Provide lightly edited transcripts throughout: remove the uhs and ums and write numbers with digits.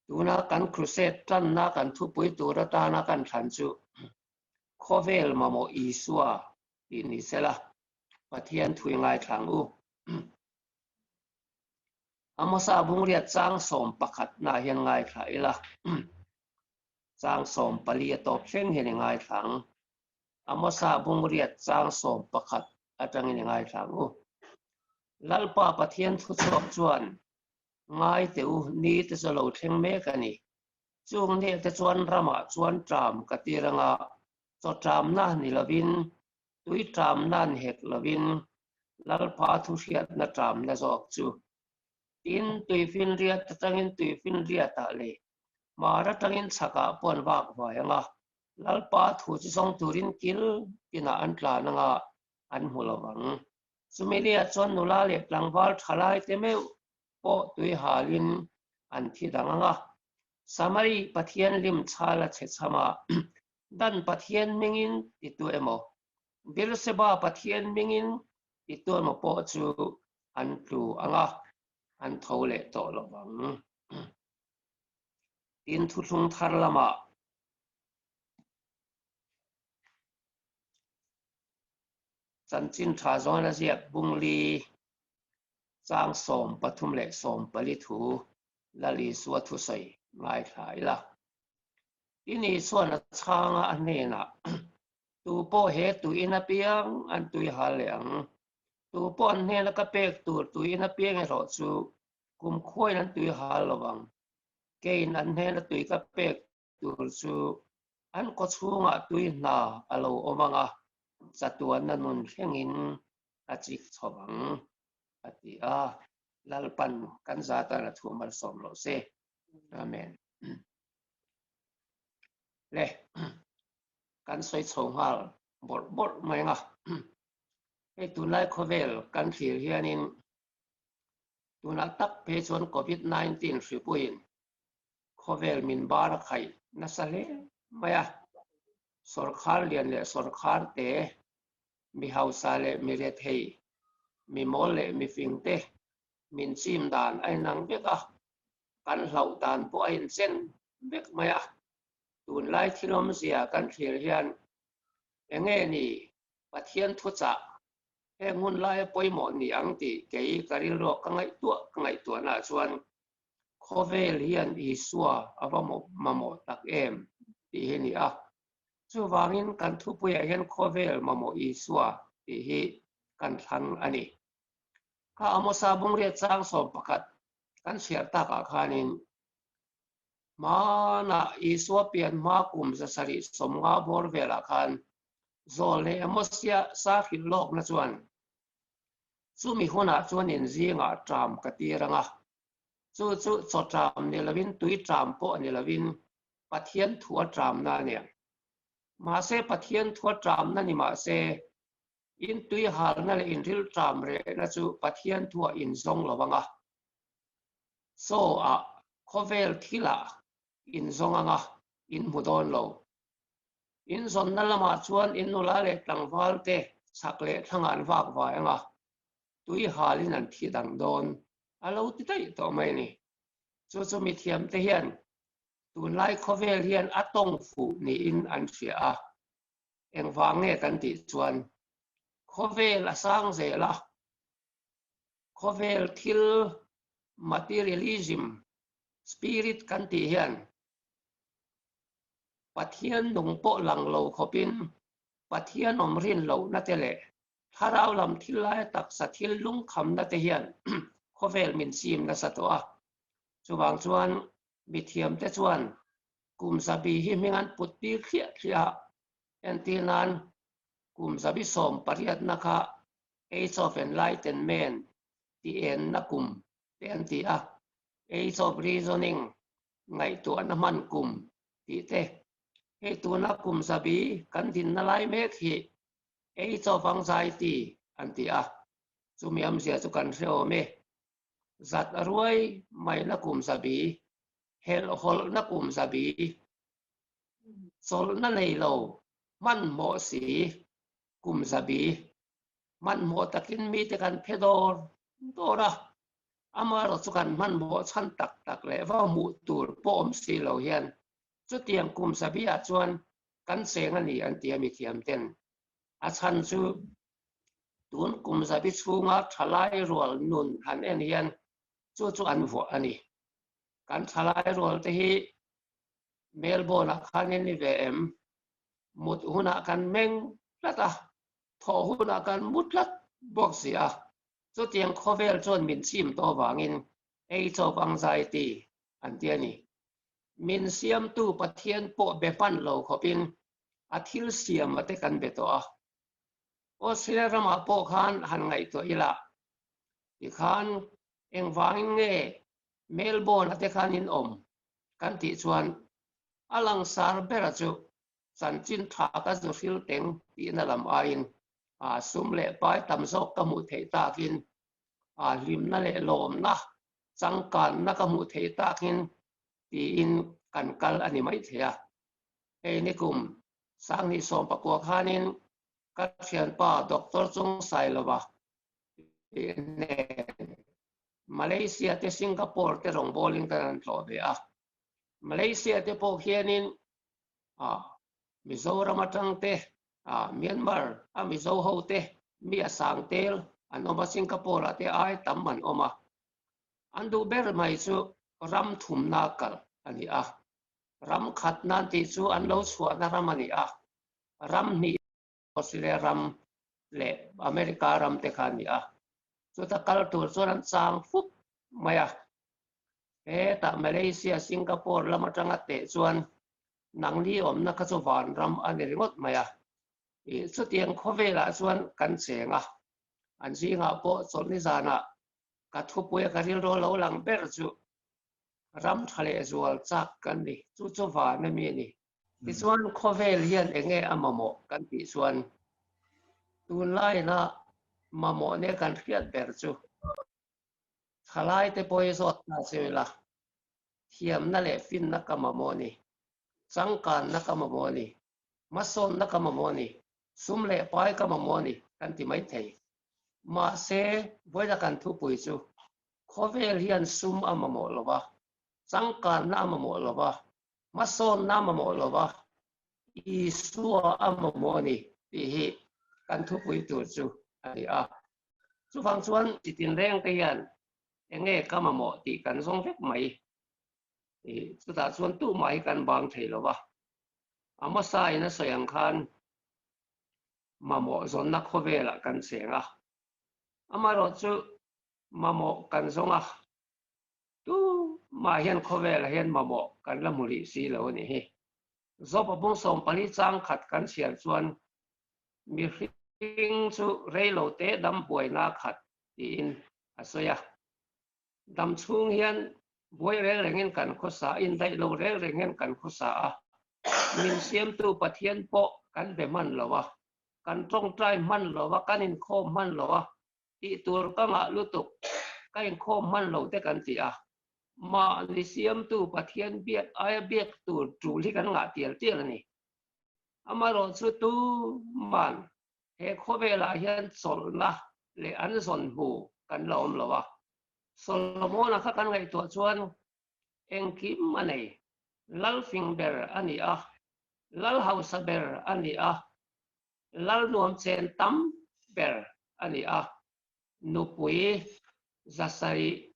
Tuna kan crusade tanna kan thupui tur atana kan thlan chu Khawvel mamawh Isua tih ni sela, Pathian thui ngaithla ang u. Amosa bungriat chang 11 nah hian ngaithla ila, chang 14 a tawp thleng hian i ngaithla ang. Amosa bungriat chang 11 atangin i ngaithla ang u. Lalpa Pathian thuchhuak chuan Ngai teh u, ni te chu lo thleng mek a ni. Chung neh te chuan ramah chuan ṭam ka tir anga, chaw ṭamna ni lovin, tui ṭamna ni hek lovin, Lalpa thuhriatna ṭamna zawk chu. Tin, tuifinriat atangin tuifinriatah leh hmar atangin chhakah pawh an vak vai anga, Lalpa thu chu zawng turin kil tinah an tlan anga, an hmu lo vang. Chumi nia chuan nula leh tlangval thalai te meuh pawh tui halin an thi dang ang a. Samari Pathian lim chhal a chhe chham a, Dan Pathian hmingin titu emaw, Beerseba Pathian hmingin titu emaw pawh chu an tlu ang a, an tho leh tawh lo vang. Tin, thuthlung thar lamah. Chanchin tha zawn a ziak Bungli chang 34 leh 40 thu Lal Isua thusawi ngaithla ila. I ni chuan a chhanga a hnenah, Tu pawh he tuiin apiang an tui hal leh ang. Tu pawh an hnena ka pek tur tuiin apiang erawh chu kumkhuain an tui hal lo vang. Keiin an hnena tui ka pek tur chu an kawchhungah tui hna a lo awm ang a, chatuanna nun thlengin a chik chho ang, a ti a. Lalpan kan zatan a thu malsawm loh se. Amen. Le, kan sawi chho nghal bawrh bawrh mai ang a. Hei tunlai khawvel kan thlir hianin tunah tak phei chuan Covid-19 hripuiin Khawvel min bar a khaih nasa hle mai a, sawrkhar lian leh sawrkhar te, mi hausa leh mi rethei, mi mawl leh mi fing te min chim dan a inang vek a, kan hlauh dan pawh a inchen vek mai a. Tunlai thil awmzia kan thlir hian enge ni Pathian thuchah heng hun laia pawimawh ni ang tih kei ka rilruak ka ngaihtuah ka ngaihtuahnaah chuan Khawvel hian Isua a va mamawh tak em tih hi a ni a. Chuvangin kan thupuiah hian Khawvel mamawh Isua tih hi kan thlang a ni. Kha Amosa bungriat chang 11 kan chhiar takah khanin hmanah Isua pian hma kum 750 bawr velah khan zawl leh Amosia sa hrilh lawkna chuan Chumi hunah chuan in zingah ṭam ka tir ang a, chu chu chaw ṭam ni lovin tui ṭam pawh ni lovin Pathian thua ṭamna a ni ang. Mahse Pathian thua ṭamna ni mahse in tui halna leh in ril ṭam rehna chu Pathian thuah in zawng lo ang a, chaw ah khawvel thilah in zawng ang a, in hmu dawn lo. In zawnna lamah chuan in nula leh tlangval te chhak leh thlangah an vak vai ang a, tui halin an thi dang dawn a lo ti daih tawh mai a ni. Chu chu mithiam te hian tunlai khawvel hian a tawng fuh niin an hria a, engvang nge kan tih chuan khawvel a sang zel a, khawvel thil materialism spirit kan tih hian Pathian nung pawh lang lo khawpin Pathian awm rin lohna te leh thlarau lam thil laia taksa thil lungkhamna te hian khawvel min chim nasa tawh a. Chuvang chuan mithiamte chuan kum zabi hi hming an put tir thliah thliah a, entir nan kum zabi 18na kha Age of Enlightenment tih enna kum te an ti a, Age of Reasoning ngaihtuahna hman kum tih te, hei tuna kum zabi kan dinna lai mek hi Age of Anxiety an ti a, chumi awmzia chu kan hre awm e. Zat a ruai maina kum zabi, helhhawlhna kum zabi, chawlhna nei lo hmanhmawh si kum zabi, hmanhmawh takin mite kan phe dawr dawr a, Amaherawh chu kan hmanhmawh chhan tak tak leh va hmuh tur pawh awm si lo hian chutiang kum zabi-ah chuan kan cheng a ni an ti a mithiam ten. A chhan chu tun kum zabi chhunga thalai rual nun han en hian chu chu an vuah a ni. Kan thalai rual te hi Melbourne-ah khan in ni ve em? Mut hunah kan meng tlat a, thawh hunah kan mu tlat bawk si a. Chutiang khawvel chuan min chim tawh avangin Age of Anxiety an ti a ni. Min siamtu Pathian pawh be hman lo khawpin a thil siam a te kan be tawh a. Australia ramah pawh khan han ngaihtuah ila tikhan engvangin nge Melbourne a te khan in awm kan tih chuan a langsar bera chu chanchin tha ka zu hril teng tihna lam aiin a sum leh pai tam zawk ka hmuh theih takin a hlimna leh lawmna changkanna ka hmuh theih takin tiin kan kal a ni maithei a. Hei nikum 2019 khanin ka thianpa Doctor Chung Sailova nen Malaysia te Singapore te rawngbawlin kan han tlawh ve a. Malaysia te pawh hianin Mizoram atang te, Myanmar a Mizo ho te mi a sang tel an awm a, Singapore ah te ai tam an awm a. An duh ber mai chu ram thumna kal a ni a. Ram khat nan tih chu an lo chhuahna ram a ni a. Ram hnih Australia ram leh America ram te kha a ni a. Chuta kal tur chuan an chang fup mai a. Hetah Malaysia, Singapore lam atanga teh chuan nangni awmna kha chu vanram a ni ringawt mai a. Chutiang khawvelah chuan kan cheng a. An zingah pawh chawlhni zanah ka thupuia ka rilru lo lang ber chu ram tha leh zual chak kan ni. Chu chu van a mi a ni. Tichuan khawvel hian eng nge a mamawh kan tih chuan tunlaina mamawh nia kan hriat ber chu thalaite pawh hi zawt ta che ila thiamna leh finna ka mamawh a ni, changkanna ka mamawh a ni, hmasawnna ka mamawh a ni, sum leh pai ka mamawh a ni kan ti maithei. Mahse vawiina kan thupui chu khawvel hian sum a mamawh lo va, changkanna a mamawh lo va, hmasawnna a mamawh lo va, Isua a mamawh a ni tih hi kan thupui tur chu a ni a. Chuvang chuan chi tinreng te hian eng nge ka mamawh tih kan zawng vek mai. Chutah chuan tumah hi kan bang thei lo va. Amosa in a sawi ang khan mamawh zawnna khawvelah kan cheng a. Amaherawhchu mamawh kan zawng a. Tumah hian khawvelah hian mamawh kan la hmu rih si lo a nih hi. Zawpa bung 14 chang khat kan chhiar chuan mihring chu reilo te dam buaina khat tiin a sawi a. Dam chhung hian buai reng rengin kan khawsa a, indaih lo reng reng hian kan khawsa a. Min siamtu Pathian pawh kan be hman lo a, kan tawngtai hman lo a, kan inkhawm hman lo a, tih tur ka ngah lutuk, ka inkhawm hman lo te kan ti a. Mahni siamtu Pathian biak aia biak tur tul hi kan ngah tial tial a ni. Amaherawhchu tuman he khawvelah hian chawlhna leh an zawn hmu kan la awm lo a. Solomon-a kha kan ngaihtuah chuan engkim a nei, lal fing ber a ni a, lal hausa ber a ni a, lal nuam chen tam ber a ni a, nupui 700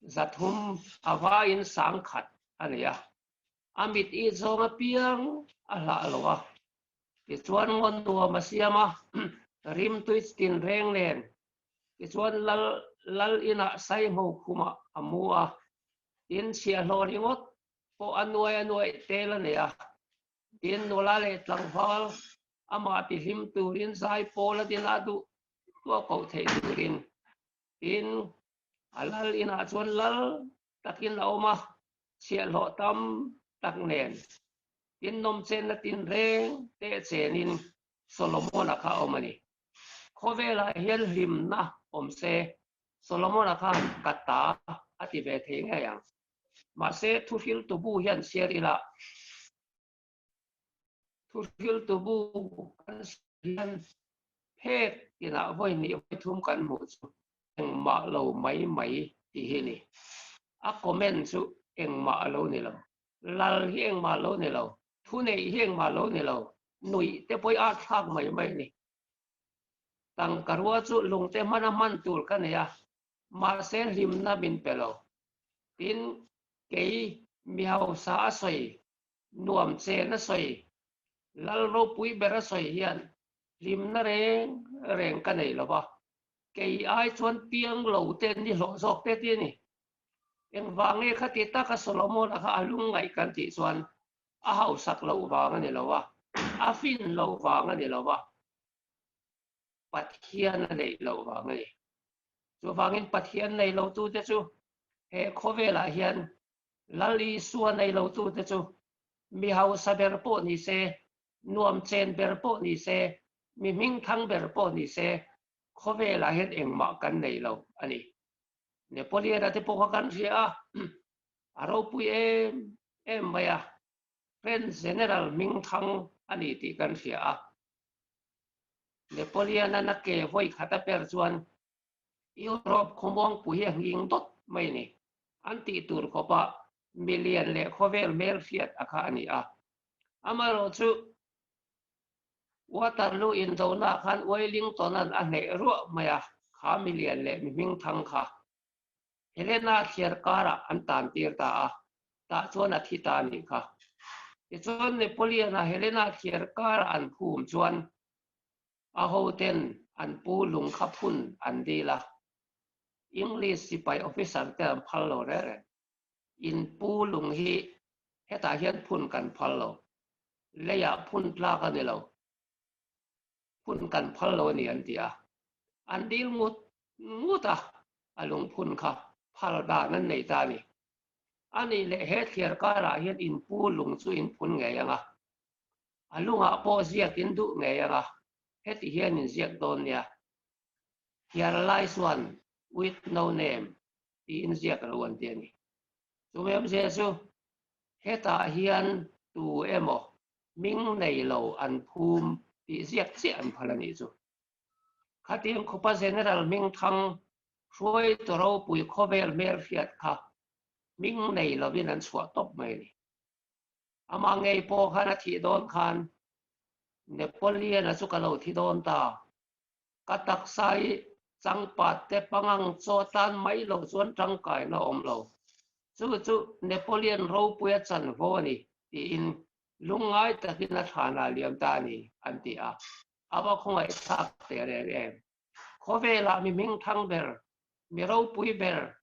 300 a vaiin 10,000 a nei a, a mit i zawng apiang a hlah lo a. Tichuan ngawn nuam a siam a, rimtui tinreng nen. Tichuan lal lal inah saingho khumah a mu a, tin chhiahhlawh ringawt pawh a nuai a nuaih tel a nei a. Tin nula leh tlangval amah tihlim turin zai pawl a din a duh tuah koh theih turin. Tin a lal inah chuan lal takin a awm a, chhiahhlawh tam tak nen tin nawmchenna tinreng teh chenin Solomon-a kha a awm a ni. Khawvelah hian hlimna awm se, Solomon-a khan ka ta a ti ve thei ngei ang. Mahse, thuhriltu bu hian chhiar ila, thuhriltu bu kan chhiar hian phek tinah vawi hnih vawi thum kan hmuh chu engmah lo mai mai tih hi a ni. A comment chu. engmah a lo ni lo. Lal hi engmah a lo ni lo. Thuneih hi engmah a lo ni lo. Nuih te pawh hi a thlak mai mai a ni. Tangka rua chu lungte hmana hman tur ka nei a, mahse hlimna min pe lo. Tin, kei mi hausa a sawi, nuam chen a sawi, lal ropui ber a sawi hian hlimna reng reng ka nei lo va, kei ai chuan piang lo te ni hlawh zawk te ti a ni. Engvang nge khati taka Solomon-a kha a lungngaih kan tih chuan a hausak loh vang a ni lo a, a fin loh vang a ni lo a, Pathian a neih loh vang a ni. Chuvangin Pathian nei lotute chu he khawvelah hian Lal Isua nei lotute chu mi hausa ber pawh ni se, nuam chen ber pawh ni se, mi hmingthang ber pawh ni se, khawvelah hian engmah kan nei lo a ni. Napoleon-a te pawh kha kan hria a, a ropui em em mai a, French General hmingthang a ni tih kan hria a. Napoleon-a na ke vawi khat a per chuan Europe khawmuangpui hi a nghing dawt mai a ni. An tih tur khawpa milian leh khawvel hmelhriat a kha a ni a. Amaherawhchu Waterloo indona khan Wellington-a'n a hneh ruah mai a, kha milian leh mi hmingthang kha Helena thliar karah an tan tir ta a, tah chuan a thi ta a nih kha. Tichuan Napoleon-a Helena thliar karah an phum chuan a hoten an pu lung kha phun an dil a, English sipai officer te an phal lo reng reng. In pu lung hi hetah hian phun kan phal lo, leiah phun tlak a ni lo, phun kan phal lo a ni an ti a. An dil ngut ngut a, a lungphun kha phal dan an nei ta a ni. A nih leh he thliar karah hian in pu lung chu in phun ngei ang a, a lungah pawh ziak in duh ngei ang a, heti hian in ziak dawn nia. Here lies one with no name tiin ziak lo an ti a ni. Chumi awmzia chu hetah hian tu emaw hming nei lo an phum tih ziak chiah an phal a nih chu. Khatiang khawpa General Hmingthang hruaitu ropui khawvel hmelhriat kha hming nei lovin an chhuah tawp mai a ni. Amah ngei pawh khan a thih dawn khan Napoleon-a chu ka lo thi dawn ta. Ka taksa hi changpat te pangang chaw tan mai lo chuan tangkaina a awm lo. Chu chu Napoleon ropuia chanvo a ni tiin lungngai takin a thlanah liam ta a ni an ti a. A va khawngaihthlak teh reng em? Khawvelah mi hmingthang ber, mi ropui ber,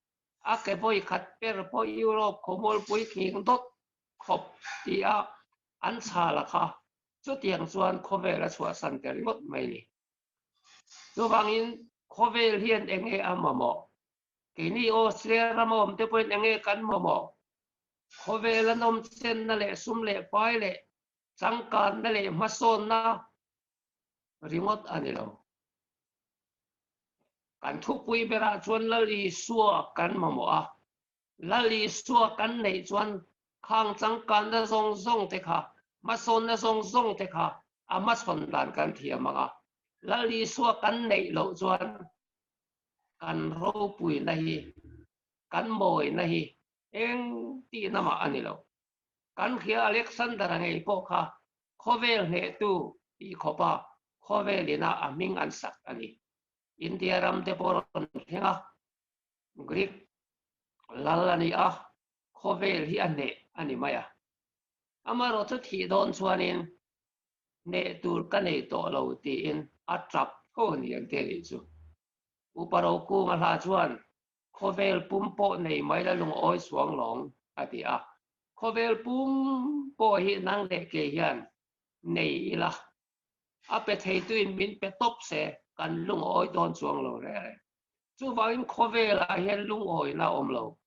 a ke vawi khat per pawh Europe khawmualpui thing dawt khawp ti a an chhal a kha, chutiang chuan khawvel a chhuahsan ta ringawt mai ni. Chuvangin khawvel hian eng nge a mamawh? Keini Australia rama awmte pawhin eng nge kan mamawh? Khawvel a nawmchenna leh sum leh pai leh Changkanna leh hmasawnna ringawt a ni lo. Kan thupui berah chuan Lal Isua kan mamawh a, Lal Isua kan neih chuan khang changkanna zawng zawng te kha, hmasawnna zawng zawng te kha a hmachhawn dan kan thiam ang a. Lal Isua kan neih loh chuan kan ropuina hi, kan mawina hi eng tihna mah a ni lo. Kan hria Alexander-a ngei pawh kha khawvel hnehtu tih khawpa khawvel ina a hming an sak a ni. India ram te pawh rawn thleng a, Greek lal a ni a, khawvel hi a hneh a ni mai a. Amaherawhchu thih dawn chuanin hneh tur ka nei tawh lo tiin a tap tho a ni ang te nih chu. Upa Rokunga hla chuan Khawvel pum pawh nei mai la lungawi suang lawng, a ti a. Khawvel pum pawh hi nang leh kei hian nei ila, a pe theituin min pe tawp se kan lungawi dawn chuang lo reng reng. Chuvangin khawvelah hian lungawina a awm lo.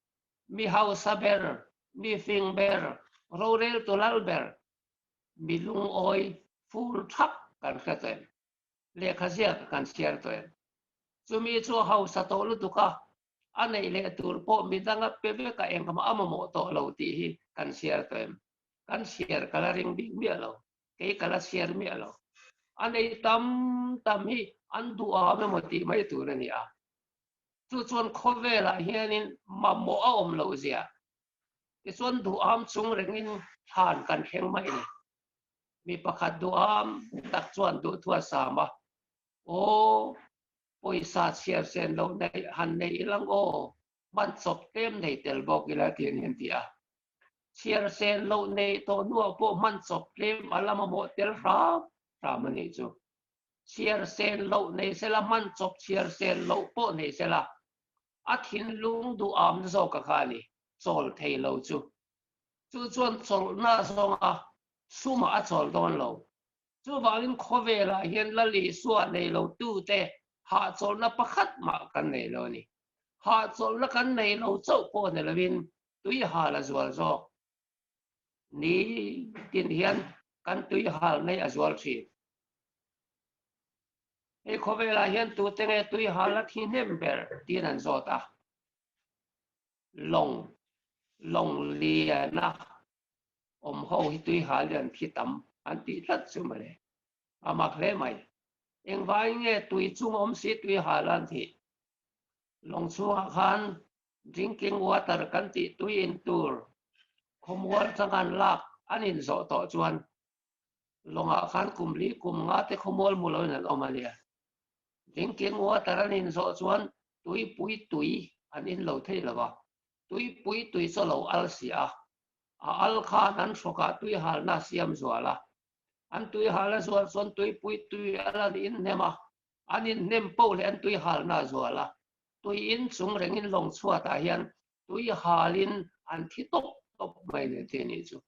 Mi hausa ber, mi fing ber, roreltu lal ber, mi lungawi fur thap kan hre tawh em? Lehkha ziak kan chhiar tawh em? Chumi chu a hausa tawh lutuk a, a neih leh tur pawh midanga pe vek a engmah a mamawh tawh lo tih hi kan chhiar tawh em? Kan chhiar ka la ring bik miah lo, kei ka la chhiar miah lo. A nei tam tam hi an duham emaw tih mai tur a ni a. Chu chuan khawvelah hianin mamawh a awm loh zia. Tichuan duham chung rengin thlan kan thleng mai a ni. Mi pakhat duham tak chuan duhthu a sam a, Aw, pawisa chhiar sen loh neih han nei ilang aw, hman chawp tlem nei tel bawk ila tiin hian ti a. Chhiar sen loh neih tawh hnuah pawh hman chawp tlem a la mamawh tel hram hram a nih chu. Chhiar sen loh nei sela hman chawp chhiar sen loh pawh nei sela a thinlung duham zawk a kha a ni, chawl thei lo chu. Chu chuan chawlhna zawnga sumah a chawl dawn lo. Chuvangin khawvelah hian Lal Isua nei lo tute hahchawlhna pakhat mah kan nei lo a ni. Hahchawlhna kan nei lo chauh pawh ni lovin tui hal a zual zawk. Ni tin hian kan tui hal nei a zual thin. Hei khawvelah hian tute nge tui hal a thi hnem ber tiin an zawt a. Lawng, lawng liana awm ho hi tui hal hi an thi tam an tih tlat chu mawle. A mak hle mai. Engvangin nge tui chung awm si tui hal an thih? Lawng chhungah khan drinking water kan tih tui in tur khawmual changa an lak an inzawh tawh chuan Lawngah khan kum li kum nga te khawmual mu loin an awm a nia. Drinking water an inzawh chuan tuipui tui an in lo thei lo va, tuipui tui chu a lo al si a, a al khan an hrawkah tui halna a siam zual a, an tui hal a zual chuan tuipui tui al an inhnem a, an inhnem poh leh an tui halna a zual a, tui in chung rengin lawng chhuatah hian tui halin an thi tawp tawp mai ni tih a nih chu.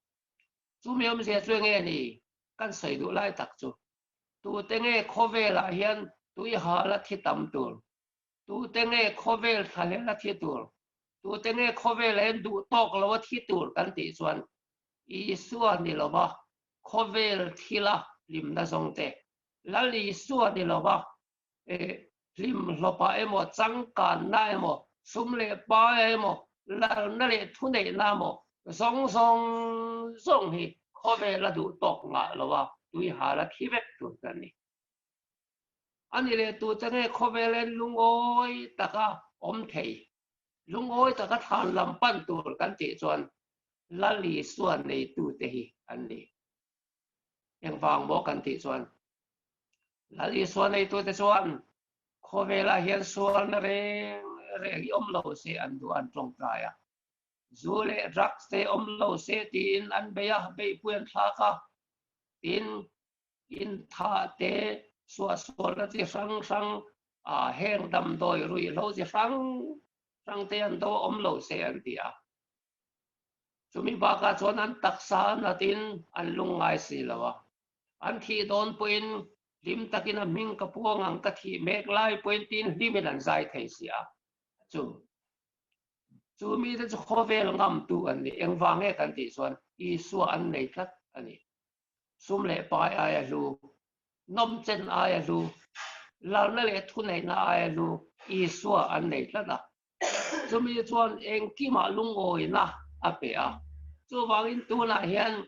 Chumi awmzia chu enge ni? Kan sawi duh lai tak chu. Tute nge khawvelah hian tui hal a thi tam tur? Tute nge khawvel thlahlel a thi tur? Tute nge khawvelah hian duh tawk lo a thi tur kan tih chuan Isua ni lova khawvel thila hlimna zawng te, Lal Isua ni lova hlimhlawpah emaw, changkanna emaw, sum leh pai emaw, lalna leh thuneihna emaw zawng zawng zawng hi khawvel a duh tawk ngah lo a, tui hal a thi vek tur kan ni. A ni leh tute nge khawvel en lungawi taka awm thei, lungawi taka thlan lam pan tur kan tih chuan Lal Isua neitute hi an ni. Engvang maw kan tih chuan Lal Isua neitute chuan khawvelah hian sualna reng reng hi awm lo se an duh an tawngtai a. Zu leh drugs te awm lo se tiin an bei a, beihpui an thlak a. Tin, inthah te, suahsualna chi hrang hrang, heng damdawi ruihhlo chi hrang hrang te an do awm lo se an ti a. Chumi bakah chuan an taksa a natin an lungngai si lo a. An thih dawn pawhin hlim takin a hming ka puang ang ka thih mek lai pawhin tiin hlimin an zai thei si a. Chu chu mite chu khawvel ngamtu an ni. Engvang nge kan tih chuan Isua an nei tlat a ni. Sum leh pai aia hlu, nawmchen aia hlu, lalna leh thuneihna aia hlu Isua an nei tlat a. Chumi chuan engkimah lungawina a pe a. Chuvangin tunah hian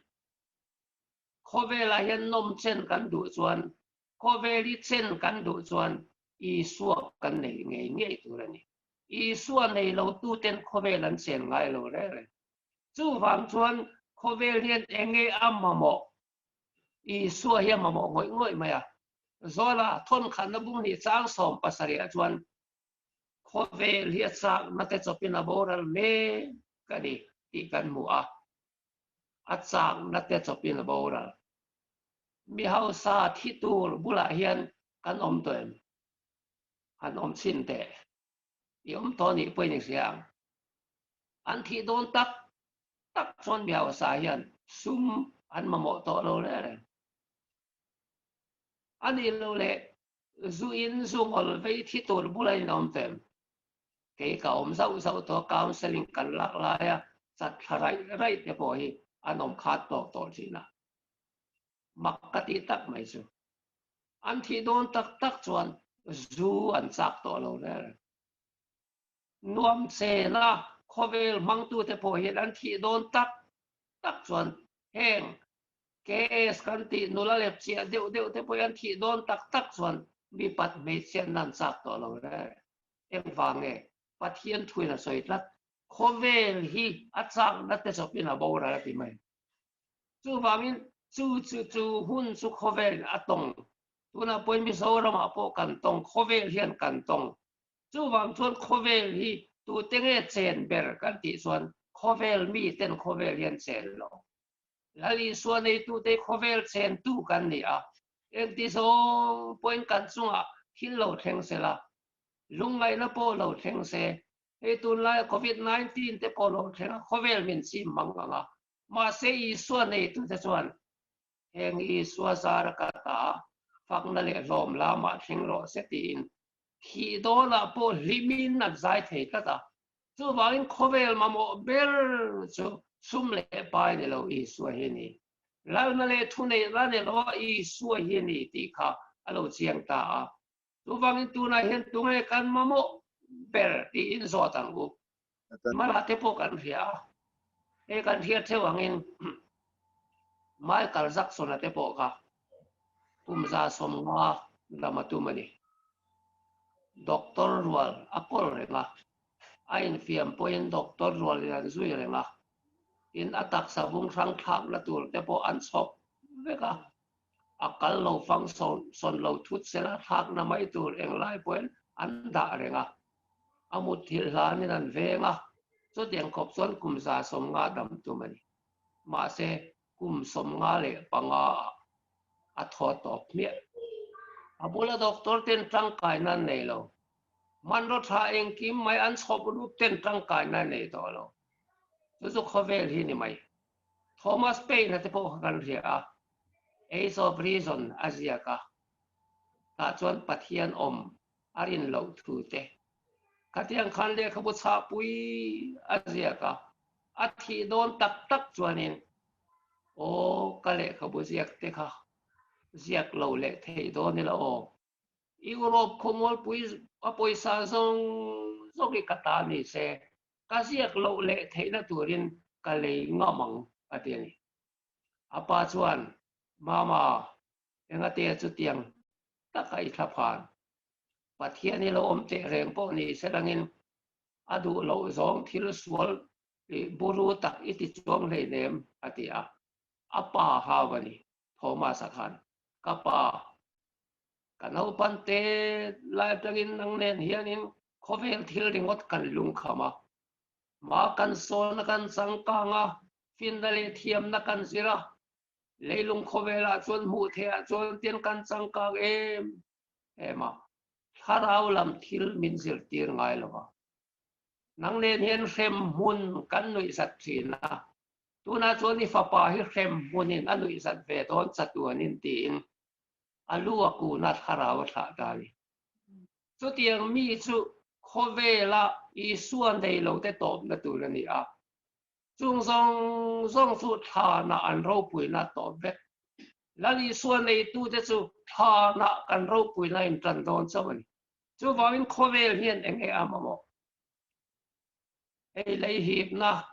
khawvelah hian nawm chen kan duh chuan, khawvel hi chen kan duh chuan Isua kan nei ngei ngei tur a ni. Isua nei lo tuten khawvel an chen ngai lo reng reng. Chuvang chuan khawvel hian enge a mamawh? Isua hi a mamawh ngawih ngawih mai a. Zawla thawnkhatna bung hnih chang 70 ah chuan Khawvel hi a chakna te chawpin a boral mek a ni tih kan hmu a, a chakna te chawpin a boral. Mi hausa thi tur bulah hian kan awm tawh em? Han awm chhin teh. I awm tawh nih pawhin i hria ang. An thih dawn tak tak chuan mi hausa hian sum an mamawh tawh lo reng reng. A nih loh leh Zu in zu ngawl vei thi tur bula in awm teh em? Kei ka awm zauh zauh tawh a, counselling kan lak laia chat thla raih raih te pawh hi an awm khat tawk tawh thin a. Mak ka tih tak mai chu. An thih dawn tak tak chuan zu an chak tawh lo reng reng. Nuam chena khawvel hmangtute pawh hian an thih dawn tak tak chuan heng KS kan tih nula lep chiah deuh deuh te pawh hian thih dawn tak tak chuan mipat hmeichhiatna an chak tawh lo reng. Engvang nge? Pathian thuin a sawi tlat. Khawvel hi a chakna te chawpin a boral a ti mai. Chuvangin chu chu chu hun chu khawvelin a tawng. Tunah pawhin Mizoramah pawh kan tawng, khawvel hian kan tawng. Chuvang chuan khawvel hi tute nge chen ber kan tih chuan khawvel miten khawvel hian chen lo. Lal Isua neitute khawvel chentu kan ni a, engti zawng pawhin kan chungah thil lo thleng se la, lungngaihna pawh lo thleng se, hei tunlaia Covid 19 te pawh lo thleng a, khawvel min chim mang ang a, mahse Isua neitute chuan heng Isua zara ka ta fakna leh hlawm lamah thleng rawh se tiin thih dawnah pawh hlimin an zai thei tlat a. Chuvangin khawvel mamawh ber chu sum leh pai ni lo Isua hi a ni. Lalna leh thuneihna ni lo a Isua hi a ni tih kha a lo chiang ta a. Chuvangin tunah hian tunge kan mamawh ber tiin zawt ang u. Mara te pawh kan hria a, hei kan hriat theuh angin Michael Jackson-a te pawh kha kum 150 lam a tum a ni. Doctor rual a kawl reng a, a infiam pawhin doctor rualin an zui reng a, tin a taksa vung hrang thlakna tur te pawh an chhawp vek a, a kal lo fang sawn lo thut sela thlakna mai tur englai pawhin an dah reng a, a mutthilh hlanin an veng a, chutiang khawp chuan kum 150 dam tum a ni. Mahse, kum 55 ah a thaw tawp hmiah. A bula doctor ten tangkaina an nei lo. Hmanraw tha engkim mai an chhawp rup ten tangkaina an nei tawh lo. Chu chu khawvel hi ni mai. Thomas Paine a te pawh kha kan hria a, Age of Reason a ziak a, tah chuan Pathian awm a rin loh thu te. Khatiang khan lehkhabu chhahpui a ziak a, a thih dawn tak tak chuanin Aw ka lehkhabu ziak te kha ziak lo leh theih dawn ila aw. Europe khawmualpui a pawisa zawng zawng hi ka ta ni se, ka ziak loh leh theihna turin ka lei ngam ang a ti a ni. A pa chuan, Mama, engate chutiang taka i thla phan? Pathian hi lo awm teh reng pawh ni se langin a duh loh zawng thil sual I buru tak i ti chuang hleinem, a ti a. A pa hau a ni, Thomas-a khan. Ka pa, ka naupan te lai atangin nang nen hianin khawvel thil ringawt kan lungkham a. Hma kan sawn a, kan changkang a, finna leh thiamna kan zir a. Leilung khawvelah chuan hmuh theihah chuan tian kan changkang em em a. Thlarau lam thil min zirtir ngai lo va. Nang nen hian hrem hmun kan nuihzat thin a, tunah chuan i fapa hi hrem hmunin a nuihzat ve dawn chatuanin tiin a lu a kuna thlarau a thlah ta a ni. Chutiang mi chu khawvela Isua nei lote tawpna tur a ni a, chung zawng zawng chu thlanah an ropuina tawp vek. Lal Isua neitute chu thlanah kan ropuina intan dawn chauh a ni. Chuvangin khawvel hian eng nge a mamawh? Hei lei hipna,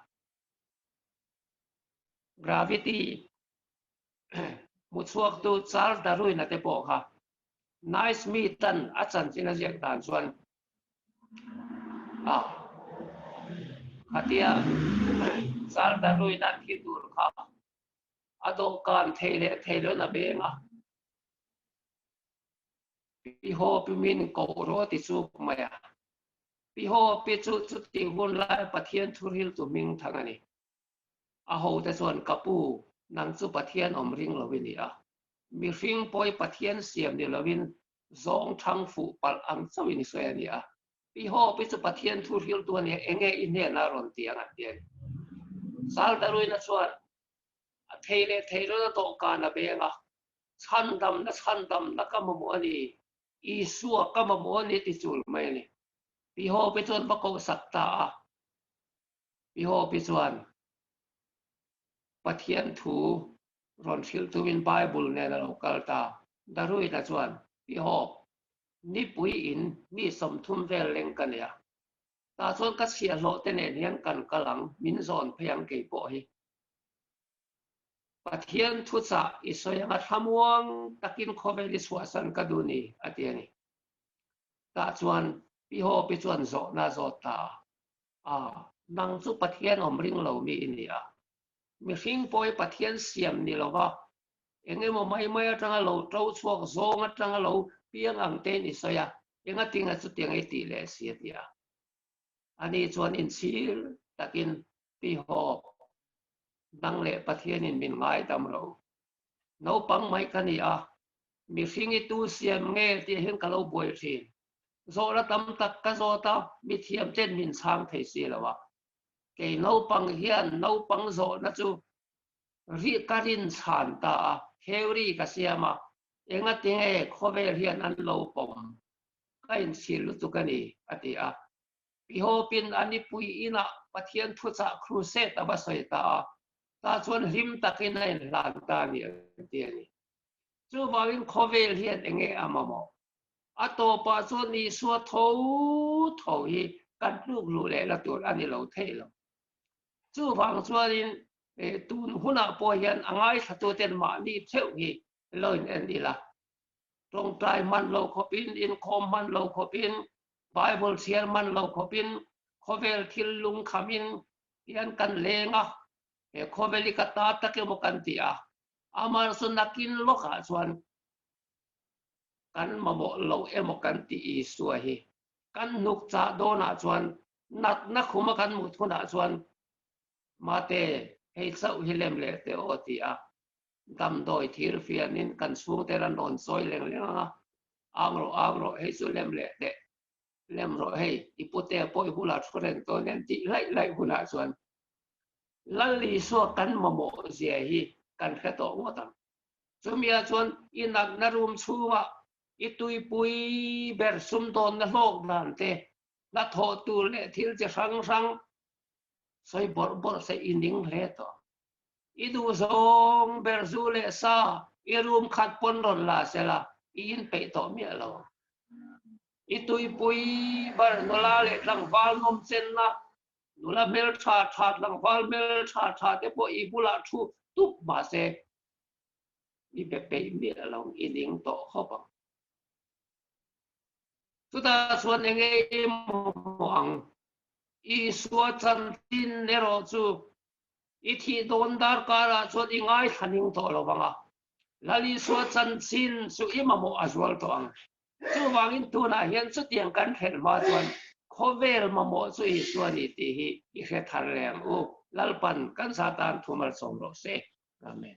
gravity, hmuchhuaktu Charles Darwin-a te pawh kha Naismith-a'n a chanchin a ziak dan chuan a khatia Charles Darwin-a thi tur kha a dawhkan thei leh thei loin a beng a. Pi Haw pi min ko rawh ti chu mai a. Pi Haw pi chu chutih hun laia Pathian thuriltu hming thang a ni. A hote chuan, Ka pu, nang chu Pathian awm ring lo i ni a. Mihring pawi Pathian siam ni loin zawng thang fuh palh ang chauhin i sawi a ni a. Pi Haw pi chu Pathian thuriltu a ni a, enge i hnenah rawn ti ang an ti a ni. Saldaruina chuan a thei leh thei lona dawhkan a beng a. Chhandamna, chhandamna ka mamawh a ni, Isua ka mamawh a ni ti chul mai a ni. Pi Hope chuan va koh sak ta a. Pi Hope chuan Pathian thu rawn hrilh tumin Bible nen a lo kal ta. Daruina chuan, Pi Hope, nipui in mi 30 vel leng ka nei a. Tah chuan ka chhiahhlawh te nen hian kan kal ang, min zawn phei ang kei pawh hi. Pathian thuchah i sawi anga thlamuang takin khawvel i chhuahsan ka duh ni, a ti a ni. Tah chuan Pi Hope-i chuan zawhna a zawt ta a, A, Nang chu Pathian awm ring lo mi i ni a. Mihring pawh hi Pathian siam ni lo va, eng emaw mai mai atanga lo to chhuak zawng atanga lo piang ang tein i sawi a, engatinge chutiang i tih leh si a ti a. Ani chuan inchhir takin Pi Hawk, nang leh Pathianin min ngaidam lo. Naupang mai ka ni a, mihring i tu siam nge tih hian ka lo buai thin. Zawhna tam tak ka zawt a, mithiam ten min chhang thei si lo a. Kei naupang hian naupang zawhna chu ri ka rin chhan ta a, theory ka siam a, engatinge khawvel hian an lo pawm ka inchhir lutuk a ni, a ti a. Pi Hawpin a nipui inah Pathian thuchah crusade a va sawi ta a, tah chuan hlim takin a inhlan ta a ni an ti a ni. Chuvangin khawvel hian enge a mamawh? A tawpah chuan Isua tho tho hi kan tluk luh leh la tur a ni lo thei lo. Chuvang chuanin tun hunah pawh hian a ngaithlatuten mahni theuh hi lo in en ila. Tawngtai hman lo khawpin, inkhawm hman lo khawpin, Bible chhiar hman lo khawpin, khawvel thil lungkhamin hian kan leng a, he khawvel hi ka ta tak emaw kan ti a, amaherawhchu nakin lawkah chuan kan mamawh lo emaw kan ti Isua hi kan hnuk chah dawnah chuan natna khuma kan mut hunah chuan mate hei chauh hi lem leh teh aw ti a damdawi thir fianin kan chhungte ran rawn sawi leng leng ang a, ang rawh ang rawh hei chu lem leh teh lem rawh hei i pute pawh i bulah thu reng tawh nen tih laih laih hunah chuan Lal Isua kan mamawh zia hi kan hre tawh ngawt ang. Chumia chuan i natna room chhungah i tuipui ber sumdawnna hlawk dan te, hnathawh tur leh thil chi hrang hrang sawi bawrh bawrh se i ning hle tawh. I duh zawng ber zu leh sa i room khat pawn rawn la sela i inpeih tawh miah lo. I tuipui ber nula leh tlangval nawmchenna Nula hmeltha tha tlangval hmeltha tha te pawh i bulah thu tup mahse i be peih miah lo i ning tawh khawp ang. Chutah chuan eng nge i mamawh ang? Isua chanchin erawh chu i thih dawn darkarah chuan i ngaithla ning tawh lo vang a, Lal Isua chanchin chu i mamawh a zual tawh ang. Chuvangin tunah hian chutiang kan hrelh hma chuan khawvel mamawh chu Isua ni tih hi i hre thar leh ang u. Lalpan kan sa tan thu malsawm rawh se. Amen.